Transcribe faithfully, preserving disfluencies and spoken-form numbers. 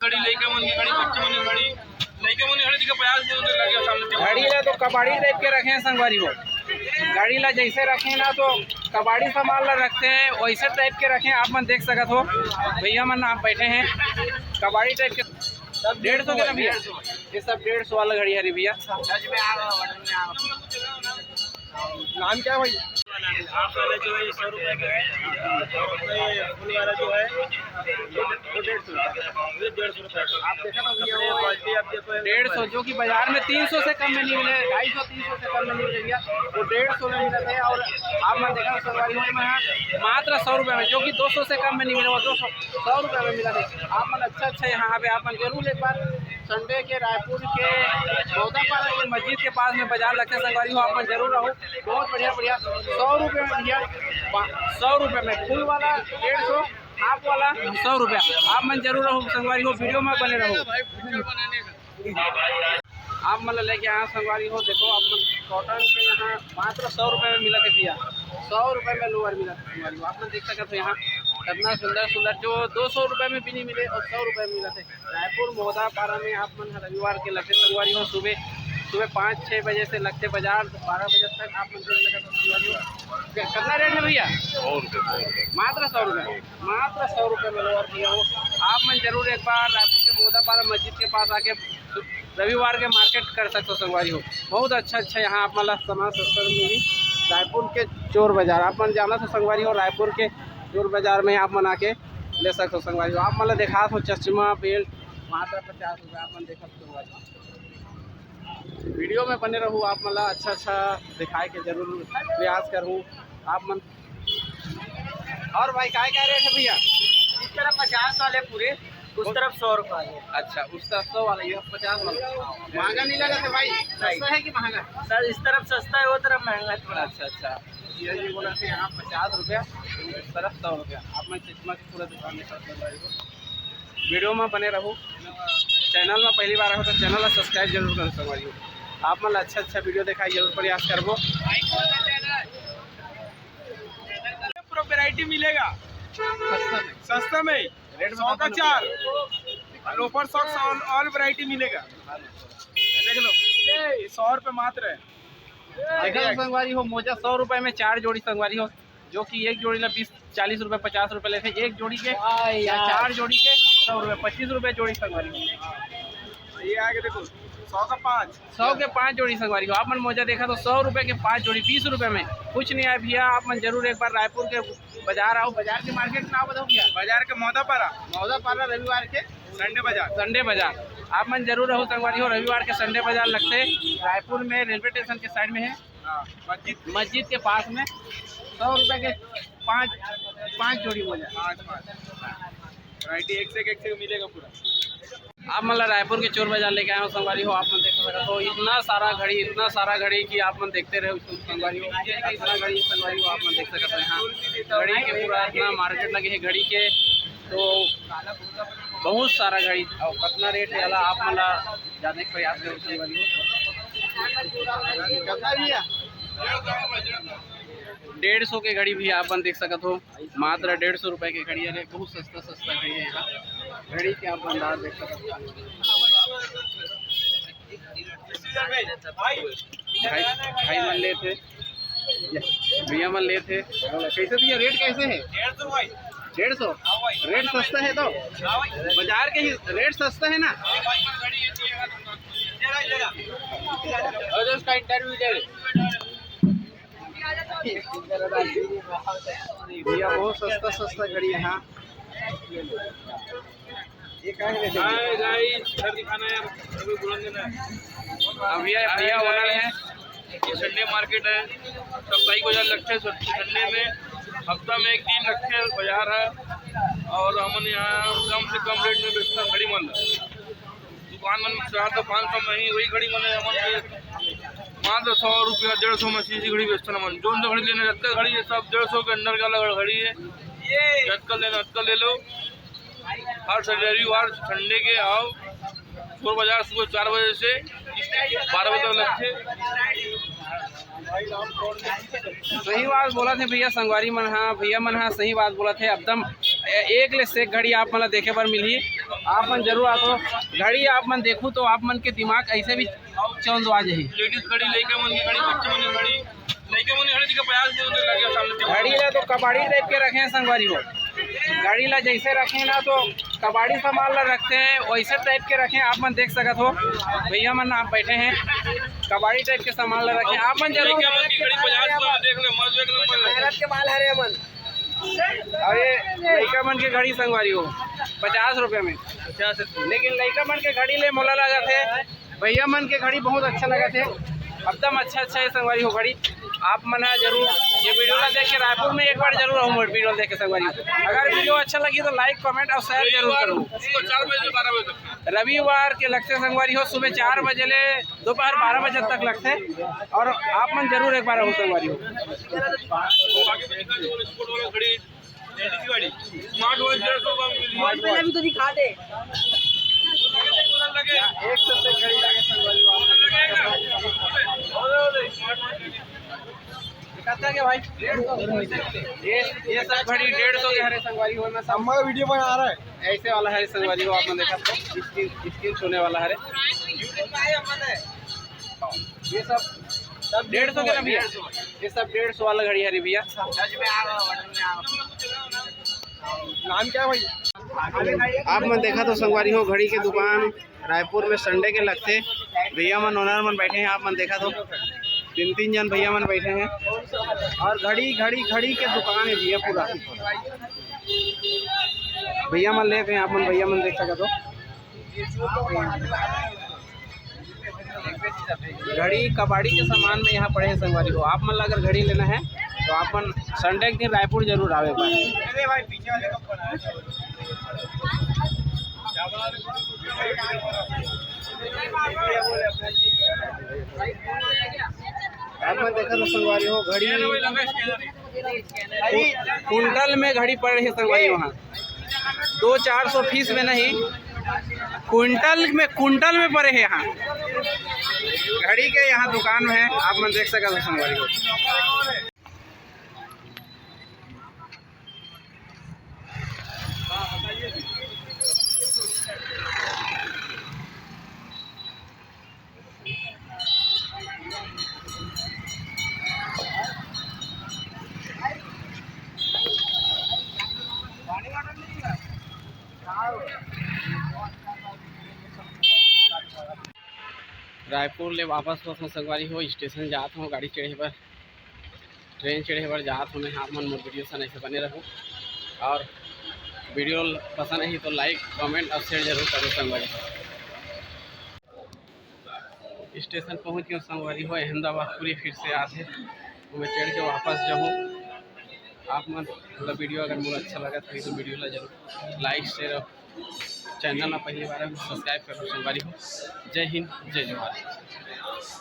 घड़ी, लइका मन के घड़ी, बच्चे मन के घड़ी, लइका मन के घड़ी दिखा, पचास रुपये लगे सामने। घड़ी ला तो कबाड़ी टाइप के रखे हैं संगवारी हो। घड़ी ला जैसे रखे ना तो कबाड़ी सामान ला रखते हैं, वैसे टाइप के रखे हैं। आप मन देख सकत हो, भैया मन आप बैठे हैं कबाड़ी टाइप के। सब डेढ़ सौ के ना भैया? ये सब डेढ़ सौ वाला घड़ी हरे भैया। नाम क्या है भाई? हाफ वाला जो है, ये सौ रुपए का है, और ये फुल वाला जो है, ये डेढ़ सौ रुपए का है। ये डेढ़ सौ रुपए का। आप देखा तो भैया, वो क्वालिटी आप देखो, डेढ़ सौ, जो कि बाजार में तीन सौ से कम में नहीं मिले, ढाई सौ, तीन सौ से कम में नहीं मिले भैया, वो डेढ़ सौ में मिलत है। और आप मन देखा संगवारी हो, मैं यहाँ मात्र सौ रुपये में, जो कि दो सौ से कम में नहीं मिले, वो दो सौ, सौ रुपये में मिला है। आप मन अच्छा अच्छा यहाँ पे आप मन जरूर एक बार संडे के रायपुर के मौदापारा के मस्जिद के पास में बाजार लगथे संगवारी हो, आप मन जरूर आओ। बहुत बढ़िया बढ़िया, सौ रुपये में भैया, पा-, सौ रुपये में फुल वाला डेढ़ सौ, हाफ वाला सौ रुपया। आप मन जरूर आओ संगवारी हो, वीडियो में बने रहो। आप मन ला लेके आया संगवारी हो, देखो आप मन कॉटन के यहाँ मात्र सौ रुपये में मिलत है भैया, सौ रुपये में लोअर मिलत है संगवारी हो। आप मन देख सकत हो यहाँ कितना सुंदर सुंदर, जो दो सौ रुपये में भी नहीं मिले और सौ रुपये में मिलत है। रायपुर मौदापारा में आप मन ह रविवार के लगथे संगवारी हो, सुबह सुबह पाँच छः बजे से लगथे बाजार, बारह बजे तक आप मन देख सकत हो संगवारी हो। कितना रेट है भैया? सौ रुपये, सौ रुपये। मात्र सौ रुपये, मात्र सौ रुपये में लोअर भैया हो। आप मन जरूर एक बार रायपुर के मौदापारा मस्जिद के पास आके रविवार के मार्केट कर सकते हो संगवारी हो। बहुत अच्छा अच्छा यहाँ आप मन ला सामान सस्ता में मिली। रायपुर के चोर बाजार आप मन जाना तो संगवारी हो, रायपुर के चोर बाजार में आप मन आके ले सकते हो संगवारी हो। आप मन ला देखा हो चश्मा बेल्ट मात्र पचास रुपये, आप मन देखा संगवारी हो। वीडियो में बने रहू, आप मन ला अच्छा अच्छा दिखाए के जरूर प्रयास करूँ। आप मन और भाई, काय क्या रेट है भैया? इस तरफ पचास वाले पूरे, उस तरफ सौ रुपये है। अच्छा, उस तरफ सौ वाला, ये पचास वाला। महंगा नहीं लगा था भाई, सस्ता है कि महंगा? सर, इस तरफ सस्ता है, वो तरफ महंगा है थोड़ा। अच्छा अच्छा, ये जी बोला था यहाँ पचास रुपया, उस तरफ सौ रुपया। आप मन चश्मा के पूरा दुकान में सब भाई को वीडियो में बने रहू। चैनल में पहली बार आए हो तो चैनल ला सब्सक्राइब जरूर करो संगवारी हो। आप मन ला अच्छा अच्छा वीडियो दिखाए जरूर प्रयास करबो। पूरा वैरायटी मिलेगा सस्ता में। रेट सौ का चार, लोफर सॉक्स, ऑल वैरायटी मिलेगा। देख लो, ये सौ रुपये मात्र है। देखो संगवारी हो, मोजा सौ रुपये में चार जोड़ी संगवारी हो, जो कि एक जोड़ी ला बीस, चालीस रुपये, पचास रुपये लेथे एक जोड़ी के, या चार जोड़ी के सौ रुपये, पच्चीस रुपये जोड़ी संगवारी हो। ये आगे देखो, सौ का पाँच। सौ के पाँच जोड़ी संगवारी हो। आप मन मोजा देखा तो सौ रुपये के पाँच जोड़ी, बीस रुपये में कुछ नहीं आए भैया। आप मन जरूर एक बार रायपुर के बाजार आओ। बाजार के मार्केट नाम बताओ भैया। बाजार के मौदापारा। मौदापारा रविवार के संडे बाजार। संडे बाजार आप मन जरूर आओ संगवारी हो। रविवार के संडे बाजार लगथे रायपुर में, रेलवे स्टेशन के साइड में है। हाँ, मस्जिद। मस्जिद के पास में सौ रुपये के पाँच, पाँच जोड़ी मोजा। पाँच, पाँच। वैरायटी एक से एक, एक से एक मिलेगा पूरा। आप मन ला रायपुर के चोर बाजार लेके आए हो संगवारी हो। आप मन देख सकत हो, इतना सारा घड़ी, इतना सारा घड़ी कि आप मन देखते रहे संगवारी हो, इतना घड़ी संगवारी हो। आप मन देख सकत हो यहाँ घड़ी के पूरा इतना मार्केट लगे है घड़ी के, तो बहुत सारा घड़ी। और कितना रेट है, आप मन ला जाने के प्रयास करो संगवारी हो। डेढ़ सौ के घड़ी भी आप मन देख सकत हो, मात्र डेढ़ सौ रुपये के घड़ी। अरे, बहुत सस्ता सस्ता घड़ी है यहाँ। घड़ी के आप भंडार देख सकत हो। भाई, भाई मन लेत हे, भैया मन लेत हे। कैसे भैया, रेट कैसे है? डेढ़ सौ। रेट सस्ता है तो बाजार के ही रेट सस्ता है ना। और उसका इंटरव्यू दे। भैया, बहुत सस्ता सस्ता घड़ी है। हाँ, ये क्या है? हाय गाइस, घर दिखाना यार, अभी बुलंद ना। हाँ भैया, भैया ओनर है। ये संडे मार्केट है, साप्ताहिक बाजार लगथे संडे में, हफ्ता में एक दिन लगथे बाजार है। और हमन यहाँ कम से कम रेट में बेचथन घड़ी मन। दुकान मन में चार सौ पाँच सौ में ही वही घड़ी मन है, हमन के मात्र सौ रुपया, डेढ़ सौ में सीसी घड़ी बेचथन हमन। जोन सा घड़ी लेना, जतका घड़ी ये सब डेढ़ सौ के अंदर का लगा घड़ी है। जतका लेना, अतका ले लो। हर रविवार, संडे के आओ, चोर बाजार सुबह चार बजे से बारह बजे तक लगथे। सही बात बोलत हे भैया, संगवारी मन हा, भैया मन हा सही बात बोलत हे एकदम। ए-, एक ले से एक घड़ी आप मन ला देखे बर मिलही। आप मन जरूर आथो, घड़ी आप मन देखू तो आप मन के दिमाग ऐसे भी चौंधवा जाही। लेडीज घड़ी, लइका मन के घड़ी, बच्चे मन के घड़ी, लइका मन के घड़ी दिखा पचास रुपये लगे सामने। घड़ी ला तो कबाड़ी टाइप के रखे हैं संगवारी हो, घड़ी ला जैसे रखे ना तो कबाड़ी सामान ला रखते हैं वैसे टाइप के रखे हैं। आप मन देख सकत हो भैया मन आप बैठे हैं, कबाड़ी टाइप के सामान ला रखे हैं। आप मन जरूर लइका मन के घड़ी पचास रुपये देख ले, मस्त एक नंबर है। भारत के बाल हरे मन। अउ ये लइका मन के घड़ी संगवारी हो पचास रुपये में, पचास रुपये। लेकिन लइका मन के घड़ी ले मोला ला जाथे, भैया मन के घड़ी बहुत अच्छा लगत हे, एकदम अच्छा अच्छा है संगवारी हो घड़ी। आप मन ह जरूर ये वीडियो ला देख के रायपुर में एक बार जरूर आहू मोर वीडियो ला देख के संगवारी हो। अगर वीडियो अच्छा लगी तो लाइक, कमेंट और शेयर जरूर करो। सुबह चार बजे से बारह बजे तक। रविवार के लगथे संगवारी हो, सुबह चार बजे ले दोपहर बारह बजे तक लगथे। और आप मन जरूर एक बार आहू संगवारी हो। स्मार्ट वॉच डेढ़ सौ का मिली। वॉच में भी तो दिखा दे। एक सौ से घड़ी लगे संगवारी हो। कितना के भाई? ये, ये सब घड़ी डेढ़ सौ के हरे संगवारी हो, मैं सब अम्मा का वीडियो बना रहा है। ऐसे वाला है संगवारी हो, आप मन देखा तो स्क्रीन, स्क्रीन छूने वाला है। ये सब सब डेढ़ सौ के ना भैया? ये सब डेढ़ सौ वाला घड़ी हरे भैया। नाम क्या है भाई? आप मन देखा तो संगवारी हो, घड़ी के दुकान रायपुर में संडे के लगथे। भैया मन, ओनर मन बैठे हैं, आप मन देखा तो तीन तीन जन भैया मन बैठे हैं। और घड़ी घड़ी घड़ी के दुकान है भैया पूरा। भैया मन लेत हैं, आप मन भैया मन देख सकत हो। घड़ी कबाड़ी के सामान में यहाँ पड़े हैं संगवारी हो। आप मन ला अगर घड़ी लेना है तो आप मन संडे के दिन रायपुर जरूर आवे एक बार। आप मन देखा तो संगवारी हो, घड़ी कु-, कुंटल में घड़ी पड़ रही है संगवारी। वहाँ दो चार सौ फीस में नहीं, कुंटल में, कुंटल में पड़े है यहाँ। घड़ी के यहाँ दुकान में है, आप मन देख सकत हो संगवारी हो। रायपुर ले वापस होत हूँ संगवारी हो, स्टेशन जात हूँ गाड़ी चढ़े बर, ट्रेन चढ़े बर जात हूँ मैं। आप मन मोर वीडियो सन ऐसे बने रहू और वीडियो पसंद आही तो लाइक, कमेंट और शेयर जरूर करो संगवारी। स्टेशन पहुँच गए संगवारी हो, अहमदाबाद पूरी फिर से आते तो मैं चढ़ के वापस जाऊँ। आप मन मतलब वीडियो अगर मोला अच्छा लगा तो वीडियो ला जरूर लाइक, शेयर और चैनल ला पहली बार में सब्सक्राइब करो संगवारी हो। जय हिंद, जय जोहार।